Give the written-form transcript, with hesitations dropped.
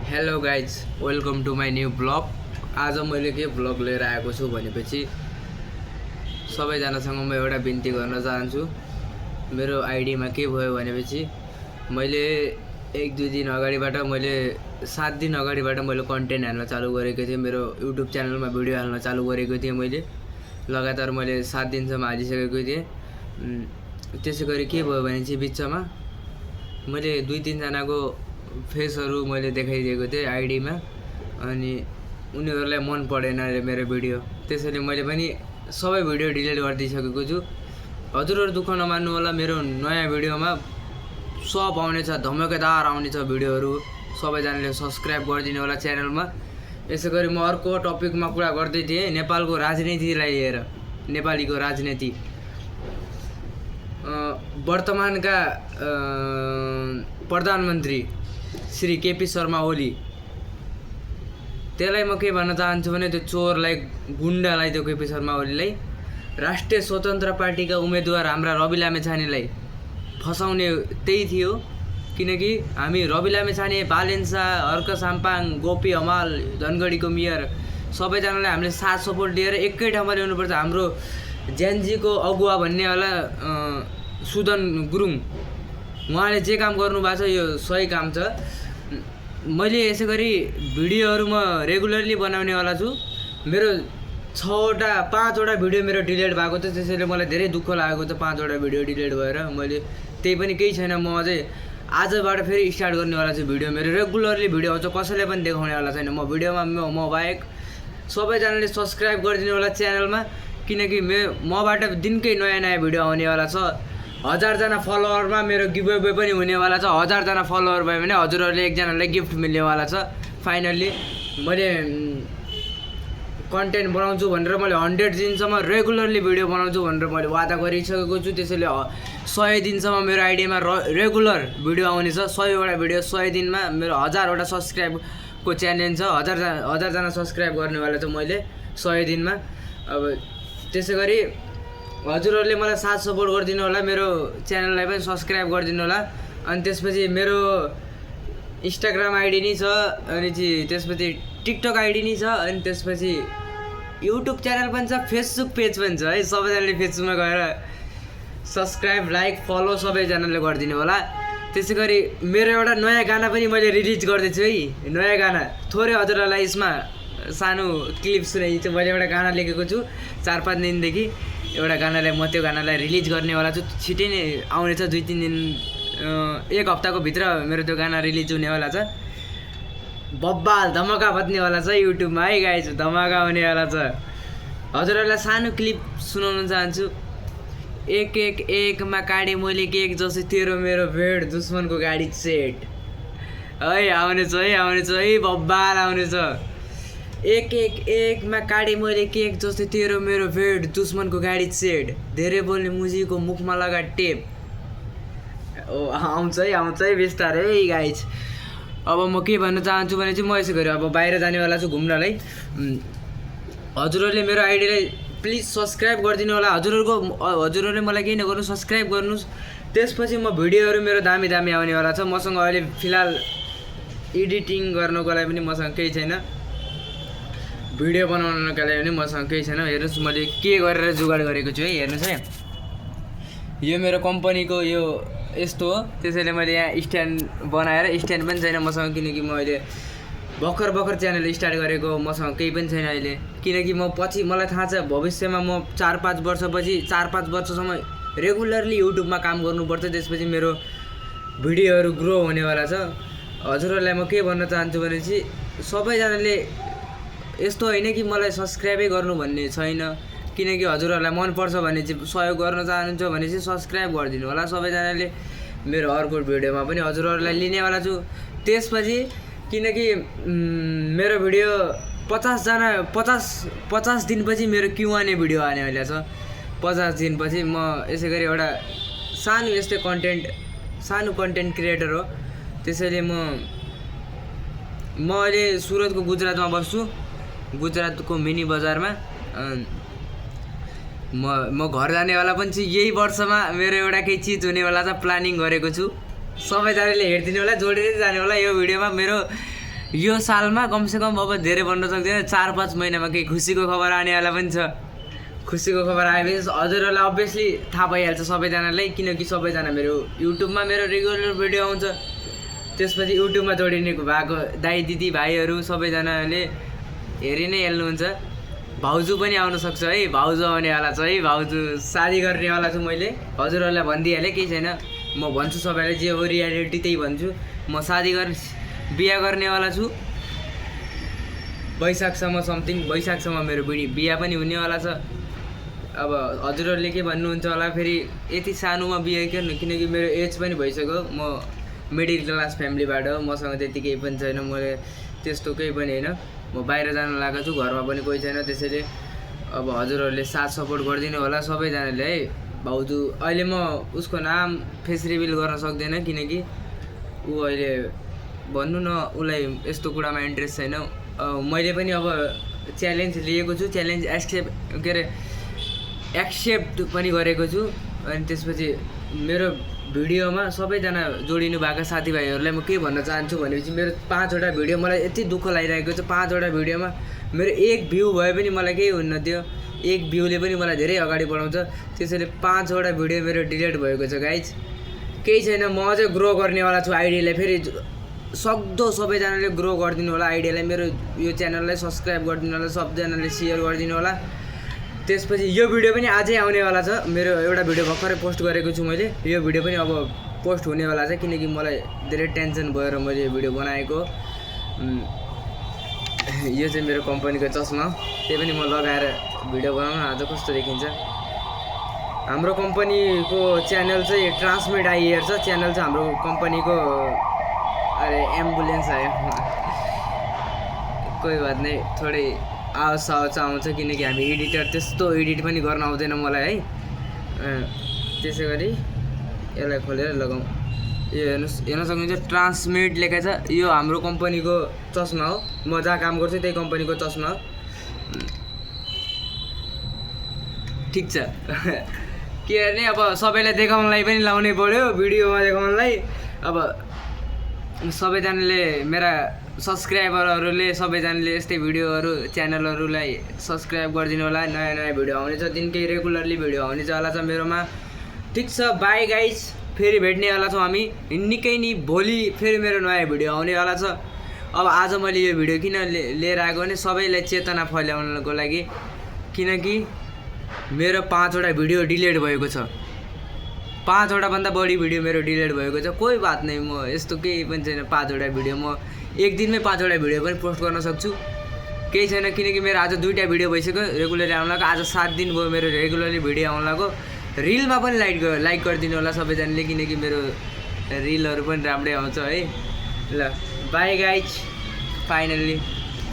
Hello guys, welcome to my new blog. आज मैले के ब्लग लिएर आएको छु भनेपछि सबैजनासँग म एउटा बिन्ती गर्न चाहन्छु। मेरो आइडीमा के भयो भनेपछि मैले 1-2 दिन अगाडिबाट मैले 7 दिन अगाडिबाट मैले कन्टेन्ट हाल्न चालु गरेको थिएँ। मेरो युट्युब च्यानलमा भिडियो हाल्न चालु गरेको थिएँ। मैले लगातार मैले 7 दिनसम्म हालिसकेको थिएँ। त्यसै गरी के भयो भने चाहिँ बिचमा मैले 2-3 जनाको फेसहरू मैले देखाइदिएको थिएँ आइडीमा, अनि उनीहरूलाई मन परेन मेरो भिडियो। त्यसैले मैले पनि सबै भिडियो डिलिट गरिदिइसकेको छु। हजुरहरू दुःख नमान्नु होला, मेरो नयाँ भिडियोमा सब आउनेछ, धमाकेदार आउनेछ भिडियोहरू। सबैजनाले सब्सक्राइब गरिदिनु होला च्यानलमा। यसै गरी म अर्को टपिकमा कुरा गर्दै थिएँ, नेपालको राजनीतिलाई लिएर। नेपालीको राजनीति वर्तमानका प्रधानमन्त्री श्री केपी शर्मा ओली, त्यसलाई म के भन्न चाहन्छु भने त्यो चोरलाई, गुन्डालाई, त्यो केपी शर्मा ओलीलाई राष्ट्रिय स्वतन्त्र पार्टीका उम्मेदवार हाम्रा रवि लामेछानेलाई फसाउने त्यही थियो। किनकि हामी रवि लामेछाने, बालेन्सा, हर्क साम्पाङ, गोपी हमाल, धनगढीको मेयर सबैजनालाई हामीले साथ सपोर्ट दिएर एकै ठाउँमा ल्याउनुपर्छ। हाम्रो जेनजीको अगुवा भन्ने होला सुदन गुरुङ, उहाँले जे काम गर्नुभएको छ यो सही काम छ। मैले यसै गरी भिडियोहरू म रेगुलरली बनाउनेवाला छु। मेरो 5वटा भिडियो मेरो डिलिट भएको थियो, त्यसैले मलाई धेरै दुःख लागेको छ 5वटा भिडियो डिलिट भएर। मैले त्यही पनि केही छैन, म अझै आजबाट फेरि स्टार्ट गर्नेवाला छु। भिडियो मेरो रेगुलरली भिडियो आउँछ, कसैले पनि देखाउनेवाला छैन। म भिडियोमा म बाहेक सबैजनाले सब्सक्राइब गरिदिनु होला च्यानलमा, किनकि मबाट दिनकै नयाँ भिडियो आउनेवाला छ। 1000 जना फलोवरमा मेरो गिभ अवे पनि हुनेवाला छ। 1000 जना फलोवर भयो भने हजुरहरूले एकजनालाई गिफ्ट मिल्नेवाला छ। फाइनल्ली मैले कन्टेन्ट बनाउँछु भनेर मैले 100 दिनसम्म रेगुलरली भिडियो बनाउँछु भनेर मैले वादा गरिसकेको छु। त्यसैले 100 दिनसम्म मेरो आइडीमा रेगुलर भिडियो आउनेछ। 100वटा भिडियो 100 दिनमा मेरो 1000वटा सब्सक्राइबको च्यालेन्ज छ। 1000 जना सब्सक्राइब गर्नेवाला छ मैले 100 दिनमा। अब त्यसै गरी हजुरहरूले मलाई साथ सपोर्ट गरिदिनु होला, मेरो च्यानललाई पनि सब्सक्राइब गरिदिनु होला। अनि त्यसपछि मेरो इन्स्टाग्राम आइडी नै छ, अनि त्यसपछि टिकटक आइडी नै छ, अनि त्यसपछि युट्युब च्यानल पनि छ, फेसबुक पेज पनि छ है। सबैजनाले फेसबुकमा गएर सब्सक्राइब, लाइक, फलो सबैजनाले गरिदिनु होला। त्यसै गरी मेरो एउटा नयाँ गाना पनि मैले रिलिज गर्दैछु है। नयाँ गाना थोरै हजुरहरूलाई यसमा सानो क्लिप सुनाइदिन्छु। मैले एउटा गाना लेखेको छु 4-5 दिनदेखि। एउटा गानालाई म त्यो गानालाई रिलिज गर्नेवाला छु। छिटै नै आउनेछ, 2-3 दिन, 1 हप्ताको भित्र मेरो त्यो गाना रिलिज हुनेवाला छ। बब्बाल धमाका बज्नेवाला छ युट्युबमा है गाइज, धमाका हुनेवाला छ। हजुरहरूलाई सानो क्लिप सुनाउन चाहन्छु। एक मा काडे मैले केक, जसै तेरो मेरो भेट, दुश्मनको गाडी सेट है। आउनेछ है, बब्बाल आउनेछ। एक मा काडे मैले केक, जस्तै तेरो मेरो भेट, दुश्मनको गाडी सेट, धेरै बोल्ने मुजीको मुखमा लगा टेप। आउँछ है बिस्तारै गाइज। अब म के भन्न चाहन्छु भने चाहिँ म यसै गरी अब बाहिर जानेवाला छु घुम्नलाई। हजुरहरूले मेरो आइडीलाई प्लिज सब्सक्राइब गरिदिनु होला। हजुरहरूले मलाई केही नगर्नु, सब्सक्राइब गर्नुहोस्। त्यसपछि म भिडियोहरू मेरो दामी आउनेवाला छ। मसँग अहिले फिलहाल एडिटिङ गर्नको लागि पनि मसँग केही छैन, भिडियो बनाउनका लागि पनि मसँग केही छैन। हेर्नुहोस् मैले के गरेर जुगाड गरेको छु है। हेर्नुहोस् है, यो मेरो कम्पनीको यो यस्तो हो। त्यसैले मैले यहाँ स्ट्यान्ड बनाएर, स्ट्यान्ड पनि छैन मसँग, किनकि म अहिले भर्खर च्यानल स्टार्ट गरेको, मसँग केही पनि छैन अहिले। किनकि म पछि मलाई थाहा छ भविष्यमा म 4-5 वर्षपछि 4-5 वर्षसम्म रेगुलरली युट्युबमा काम गर्नुपर्छ। त्यसपछि मेरो भिडियोहरू ग्रो हुनेवाला छ। हजुरहरूलाई म के भन्न चाहन्छु भने चाहिँ सबैजनाले यस्तो होइन कि मलाई सब्सक्राइबै गर्नु भन्ने छैन, किनकि हजुरहरूलाई मनपर्छ भने चाहिँ सहयोग गर्न चाहनुहुन्छ भने चाहिँ सब्सक्राइब गरिदिनु होला सबैजनाले। मेरो अर्को भिडियोमा पनि हजुरहरूलाई लिनेवाला छु। त्यसपछि किनकि मेरो भिडियो 50 दिनपछि मेरो Q&A भिडियो आनेवाला छ। 50 दिनपछि म यसै गरी एउटा सानो कन्टेन्ट क्रिएटर हो। त्यसैले म अहिले सुरतको गुजरातमा बस्छु, गुजरातको मिनी बजारमा। म घर जानेवाला पनि छु यही वर्षमा। मेरो एउटा केही चिज हुनेवाला छ, प्लानिङ गरेको छु। सबैजनाले हेरिदिनु होला, जोडेरै जाने होला। यो भिडियोमा मेरो यो सालमा कमसेकम अब धेरै भन्न सक्दैन 4-5 महिनामा केही खुसीको खबर आनेवाला पनि छ। खुसीको खबर आएपछि हजुरहरूलाई अभियसली थाहा भइहाल्छ सबैजनालाई, किनकि सबैजना मेरो युट्युबमा मेरो रेगुलर भिडियो आउँछ। त्यसपछि युट्युबमा जोडिने भएको दाइ दिदी भाइहरू सबैजनाले हेरि नै हेर्नुहुन्छ। भाउजू पनि आउन सक्छ है, भाउजू आउनेवाला छ है, भाउजू शादी गर्नेवाला छु मैले हजुरहरूलाई भनिदिइहालेँ, केही छैन। म भन्छु सबैलाई जे हो रियालिटी त्यही भन्छु। म बिहा गर्नेवाला छु वैशाखसम्म, वैशाखसम्म मेरो बिहा पनि हुनेवाला छ। अब हजुरहरूले के भन्नुहुन्छ होला, फेरि यति सानोमा बिहा गर्नु, किनकि मेरो एज पनि भइसक्यो। म मिडल क्लास फ्यामिलीबाट हो, मसँग त्यति केही पनि छैन, मैले त्यस्तो केही पनि होइन। म बाहिर जान लागेको छु, घरमा पनि कोही छैन, त्यसैले अब हजुरहरूले साथ सपोर्ट गरिदिनु होला सबैजनाले है। भाउजू अहिले म उसको नाम फेस रिभिल गर्न सक्दैन, किनकि ऊ अहिले भन्नु न उसलाई यस्तो कुरामा इन्ट्रेस्ट छैन। मैले पनि अब च्यालेन्ज लिएको छु, च्यालेन्ज एक्सेप्ट पनि गरेको छु। अनि त्यसपछि मेरो भिडियोमा सबैजना जोडिनु भएको साथीभाइहरूलाई म के भन्न चाहन्छु भनेपछि मेरो 5वटा भिडियो मलाई यति दुःख लागिरहेको छ। 5वटा भिडियोमा मेरो 1 भ्यू भए पनि मलाई केही हुन्न थियो, 1 भ्यूले पनि मलाई धेरै अगाडि बढाउँछ। त्यसैले 5वटा भिडियो मेरो डिलिट भएको छ गाइज। केही छैन, म अझै ग्रो गर्नेवाला छु आइडियालाई। फेरि सक्दो सबैजनाले ग्रो गरिदिनु होला आइडियालाई, मेरो यो च्यानललाई सब्सक्राइब गरिदिनु होला, सबजनाले सेयर गरिदिनु होला। त्यसपछि यो भिडियो पनि आजै आउनेवाला छ। मेरो एउटा भिडियो भर्खरै पोस्ट गरेको छु मैले, यो भिडियो पनि अब पोस्ट हुनेवाला छ, किनकि मलाई धेरै टेन्सन भएर मैले यो भिडियो बनाएको। यो चाहिँ मेरो कम्पनीको चस्मा, त्यही पनि म लगाएर भिडियो बनाउनु आज कस्तो देखिन्छ। हाम्रो कम्पनीको च्यानल चाहिँ ट्रान्समिट आइएर छ, च्यानल चाहिँ हाम्रो कम्पनीको। अरे एम्बुलेन्स आयो, कोही बात नै, थोरै आवाज आउँछ, किनकि हामी एडिटर त्यस्तो एडिट पनि गर्न आउँदैन मलाई है। त्यसै गरी यसलाई खोलेर लगाउँ। यो हेर्न सक्नुहुन्छ ट्रान्समिट लेखेको छ, यो हाम्रो कम्पनीको चस्मा हो। म जहाँ काम गर्छु त्यही कम्पनीको चस्मा हो। ठिक छ के गर्ने, अब सबैलाई देखाउनलाई पनि लाउनै पऱ्यो, भिडियोमा देखाउनलाई। अब सबैजनाले मेरा सब्सक्राइबरहरूले सबैजनाले यस्तै भिडियोहरू च्यानलहरूलाई सब्सक्राइब गरिदिनु होला। नयाँ नयाँ भिडियो आउनेछ, दिनकै रेगुलरली भिडियो आउनेवाला छ मेरोमा। ठिक छ, बाई गाइज, फेरि भेट्नेवाला छौँ हामी निकै नै भोलि। फेरि मेरो नयाँ भिडियो आउनेवाला छ। अब आज मैले यो भिडियो किन लिएर आएको भने सबैलाई चेतना फैलाउनको लागि, किनकि मेरो 5वटा भिडियो डिलिट भएको छ। 5वटा भन्दा बढी भिडियो मेरो डिलिट भएको छ। कोही बात नै, म यस्तो केही पनि छैन। 5वटा भिडियो म एक दिनमै 5वटा भिडियो पनि पोस्ट गर्न सक्छु, केही छैन। किनकि मेरो आज 2टा भिडियो भइसक्यो रेगुलरली आउन लाग्यो। आज 7 दिन भयो मेरो रेगुलरली भिडियो आउन लाग्यो। रिलमा पनि लाइक गरिदिनु होला सबैजनाले, किनकि मेरो रिलहरू पनि राम्रै आउँछ है। ल बाई गाइज, फाइनल्ली